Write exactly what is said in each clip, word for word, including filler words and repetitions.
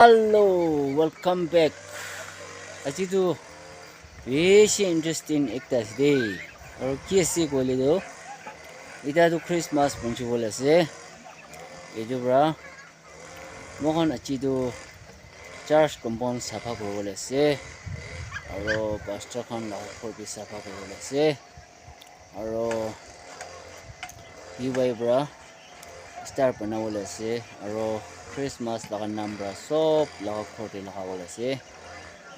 Hello, welcome back. Aji tu bishi interesting ekta ase de. Aru ki ase koile tu, ita tu Christmas punchi bole ase. Etu pra moikhan aji tu church compound sapha kuribole ase. Aru pastor khan la ghor bi sapha kuribole ase. Aro P Y pra star banabole ase, aro Christmas laga nam pra sob laga ghor te lagabole ase.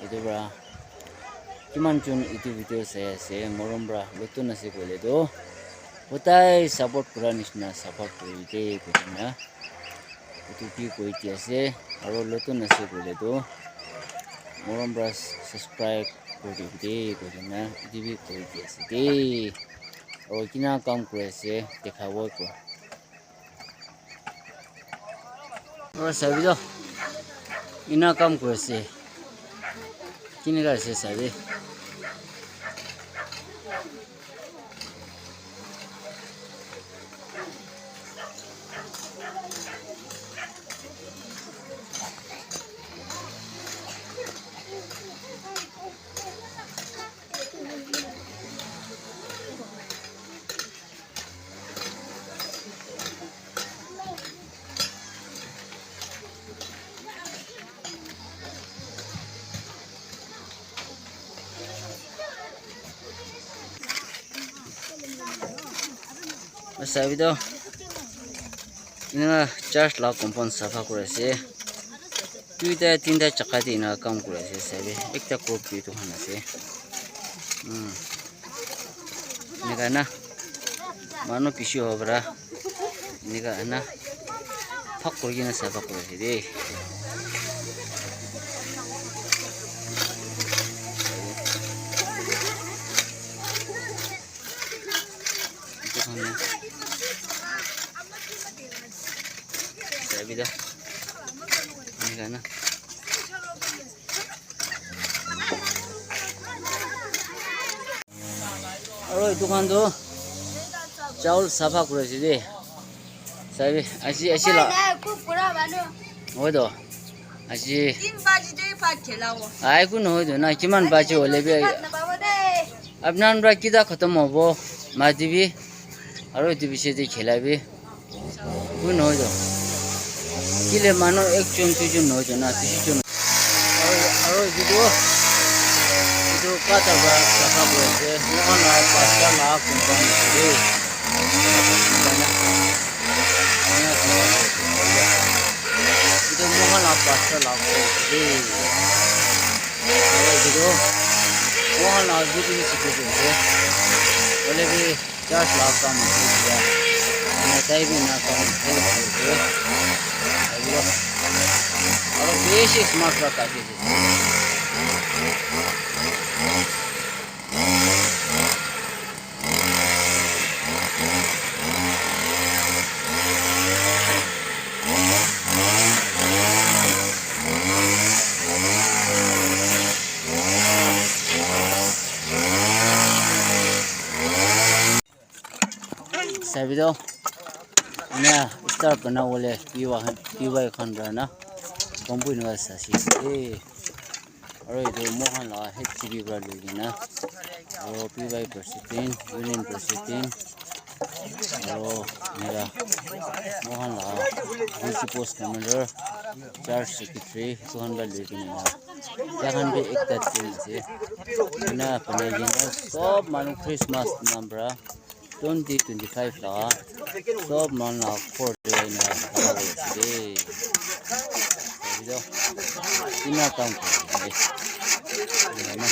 Etu pra kiman jun etu video sai ase, morom pra notun ase koile tu, hodai support kura nishina support kuri de koina. Etu bi koi di ase, aro notun ase koile tu morom pra subscribe kuri dibi de koi kena etu bi koi di ase de. Aro kina kam kuri ase dikhabo etu. Aro sabi toh, ena kam kuri ase, kineka ase sabi. Sabi toh, ena church la compound sapha kuri ase. Duita tinta jaka te ena kam kuri ase sabi. Ekta group te etu khan ase. Hmm. Enika na. Manu bishi hobo para. Enika na. Phak kuri kena sapha kuri ase de. Etu khan na. Sabi toh. Enika na. Aro etu khan toh chawal sapha kuri ase de. Sabi, aji, aji la. Hoi toh. Aji. Ai, kun hoi toh na, kiman baji hole bi. Apna khan para kita khatam hobo, mati bi, aro etu bishi te khela bi. Kun hoi toh. Kile manu ekjon, duijon nohoi toh na, bishi jon. Aro, aro etu toh, etu kata para sapha kuri ase. Moikhan la pastor la compound ase de. Etu moikhan la pastor la ghor ase de. Aro etu toh moikhan la duty bi chuti kuri ase. Hoile bi church la kam ase etia. Ena tai bi ena kam help kuri ase. Aru, aro bishi smart para kati ase. Sabi toh, ena star banabole P Y khan, P Y khan para na bamboo eneka sai ase. Aro etu moikhan la H C B para loi kena, aro P Y president, union president, aro eneka moikhan la D C post commander, church secretary, etu khan para loi kena, tai khan bi ekta team ase. Ena banai kena sob manu Christmas nam para twenty twenty-five la sob manu la ghor te ena khara kuri ase de. Sabi toh, ena kam kuri ase de. Ena na.